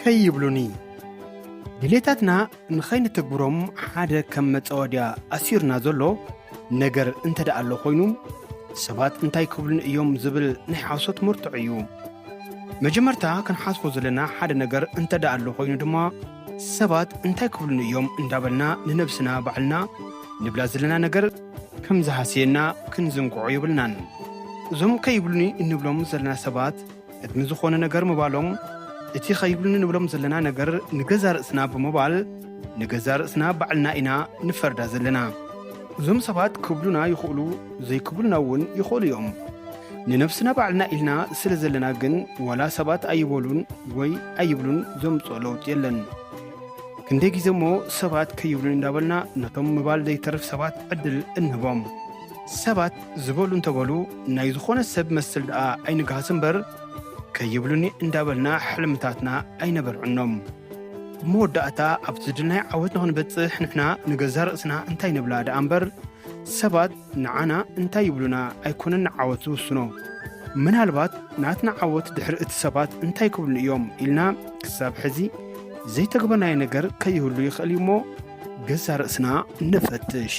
ከይብሉኒ። ድሌታትና ንኸይንትግብሮም ሓደ ከም መጸወድያ ኣሲርና ዘሎ ነገር እንተ ደኣ ኣሎ ኮይኑ፣ ሰባት እንታይ ክብሉኒ እዮም ዝብል ናይ ሓሶት መርትዖ እዩ። መጀመርታ ክንሓስቦ ዘለና ሓደ ነገር እንተ ደኣ ኣሎ ኮይኑ ድማ፣ ሰባት እንታይ ክብሉኒ እዮም እንዳበልና ንነብስና ባዕልና ንብላ ዘለና ነገር ከም ዝሃስየና ክንዝንግዖ የብልናን። እዞም ከይብሉኒ እንብሎም ዘለና ሰባት ቅድሚ ዝኾነ ነገር ምባሎም፣ እቲ ከይብሉኒ ንብሎም ዘለና ነገር ንገዛ ርእስና ብምባል፣ ንገዛ ርእስና ባዕልና ኢና ንፈርዳ ዘለና። እዞም ሰባት ክብሉና ይኽእሉ፣ ዘይክብሉና እውን ይኽእሉ እዮም። ንነብስና ባዕልና ኢልና ስለ ዘለና ግን፣ ዋላ ሰባት ኣይበሉን ወይ ኣይብሉን ዘምጽኦ ለውጢ የለን። ክንደይ ግዜ እሞ ሰባት ከይብሉኒ እንዳበልና ነቶም ምባል ዘይተርፍ ሰባት ዕድል እንህቦም። ሰባት ዝበሉ እንተበሉ፣ ናይ ዝኾነ ሰብ መስል ደኣ ኣይንግሃስ እምበር፣ ከይብሉኒ እንዳበልና ሕልምታትና ኣይነበርዕኖም። ብመወዳእታ ኣብ ዝድልናዮ ዓወት ንኽንበጽሕ ንሕና ንገዛ ርእስና እንታይ ንብላ ደኣ እምበር፣ ሰባት ንዓና እንታይ ይብሉና ኣይኮነን ንዓወት ዝውስኖ። ምናልባት ናትና ዓወት ድሕሪ እቲ ሰባት እንታይ ክብሉኒ እዮም ኢልና ክሳብ ሕዚ ዘይተግበርናዮ ነገር ከይህሉ ይኽእል እዩ እሞ፣ ገዛ ርእስና ንፈትሽ።